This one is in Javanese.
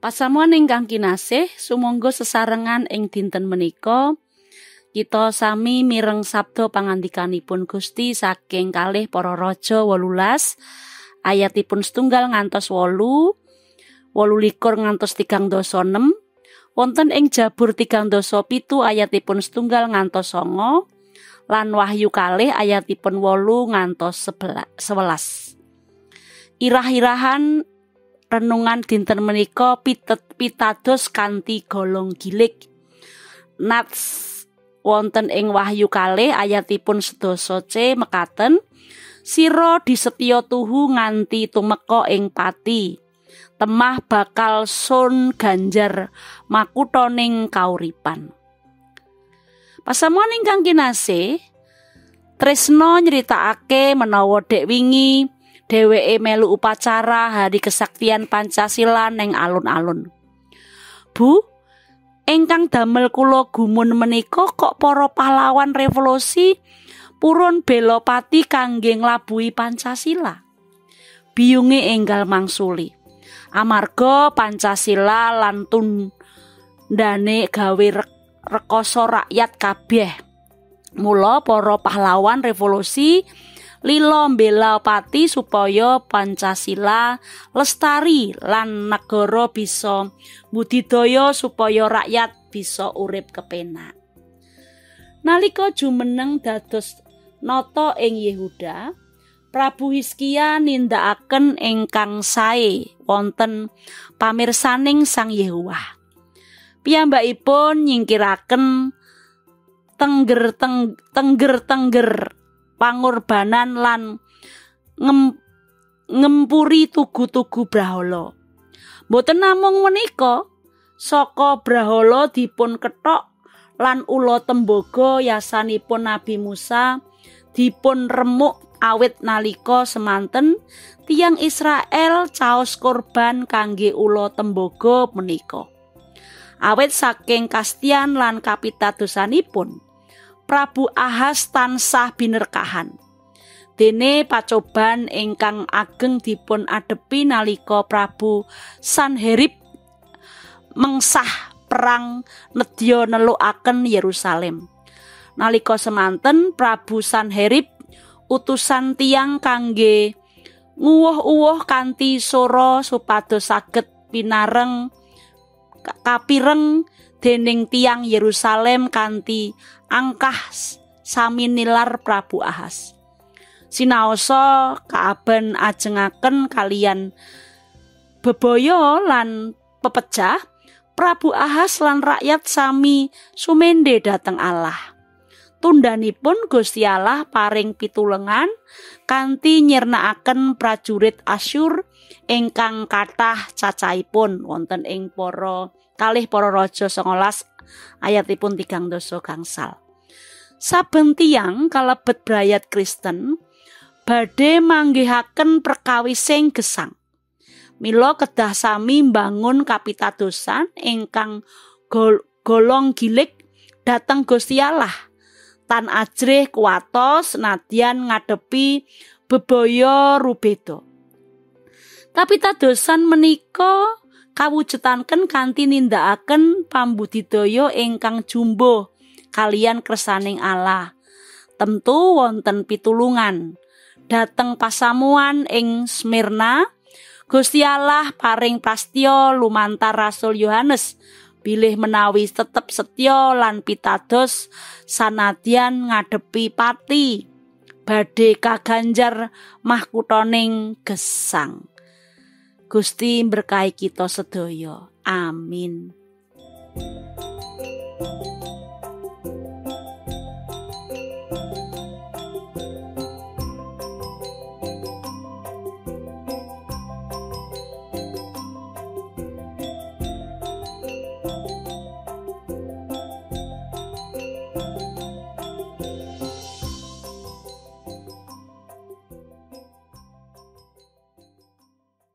Pasamuan ingkang kinasih, sumangga sesarengan ing dinten menika kita sami mireng sabda pangandikanipun Gusti saking kalih para raja 18 ayatipun 1 ngantos 8, 28 ngantos 36, wonten ing Jabur 37 ayatipun 1 ngantos 9, lan Wahyu 2 ayatipun 8 ngantos 11. Irah-irahan renungan dinten menika pitados kanthi golong gilig. Nats wonten ing Wahyu 2 ayatipun 10 C mekaten, sira disetya tuhu nganti tumeka ing pati, temah bakal sun ganjar makuthaning kauripan. Pasamuan ingkang kinasih, Tresno nyritakake menawa dek wingi dheweke melu upacara Hari Kesaktian Pancasila neng alun-alun. Bu, ingkang damel kula gumun menika kok para pahlawan revolusi purun bela pati kangge nglabuhi Pancasila. Biyunge enggal mangsuli. Amarga Pancasila lan tundane gawe rekoso rakyat kabeh. Mula para pahlawan revolusi lila mbela pati supaya Pancasila lestari lan negara bisa budidaya supaya rakyat bisa urip kepenak. Nalika jumeneng dados nata ing Yehuda, Prabu Hizkia nindakaken ingkang sae wonten pamirsaning Sang Yehuwah. Piyambakipun nyingkiraken tengger-tengger pangorbanan lan ngempuri tugu-tugu brahala. Mboten namung menika, saka brahala dipun kethok lan ula tembaga yasanipun Nabi Musa dipun remuk awit nalika semanten tiyang Israel caos korban kangge ula tembaga menika. Awit saking kastian lan kapitadosanipun, Prabu Ahaz tansah binerkahan. Dene pacoban ingkang ageng dipun adepi nalika Prabu Sanherib mengsah perang nedya nelukaken Yerusalem. Nalika semanten Prabu Sanherib utusan tiyang kangge nguwuh-uwuh kanthi sora supados saged pinareng kapireng dening tiyang Yerusalem kanthi angkah sami nilar Prabu Ahaz. Sinaosa kaaben ajengaken kalian bebaya lan pepejah, Prabu Ahaz lan rakyat sami sumende dhateng Allah. Tundhanipun Gusti Allah paring pitulengan kanthi nyirnakaken prajurit Asyur ingkang kathah cacahipun wonten ing para kalih para raja 19 ayatipun 30 gangsal. Saben tiyang kalebet brayat Kristen badhe manggihaken perkawising gesang. Mila kedah sami mbangun kapitadosan ingkang golong gilig dhateng Gusti Allah. Tan ajrih kuwatos nadyan ngadepi bebaya rubeda. Kapitadosan menika kawujudaken kanthi nindakaken pambudidaya ingkang jumbuh kalian kersaning Allah. Tentu wonten pitulungan dhateng pasamuan ing Smirna, Gusti Allah paring prastya lumantar Rasul Yohanes bilih menawi tetep setya lan pitados sanadyan ngadepi pati badhe kaganjar mahkuthaning gesang. Gusti berkahi kita sedaya. Amin.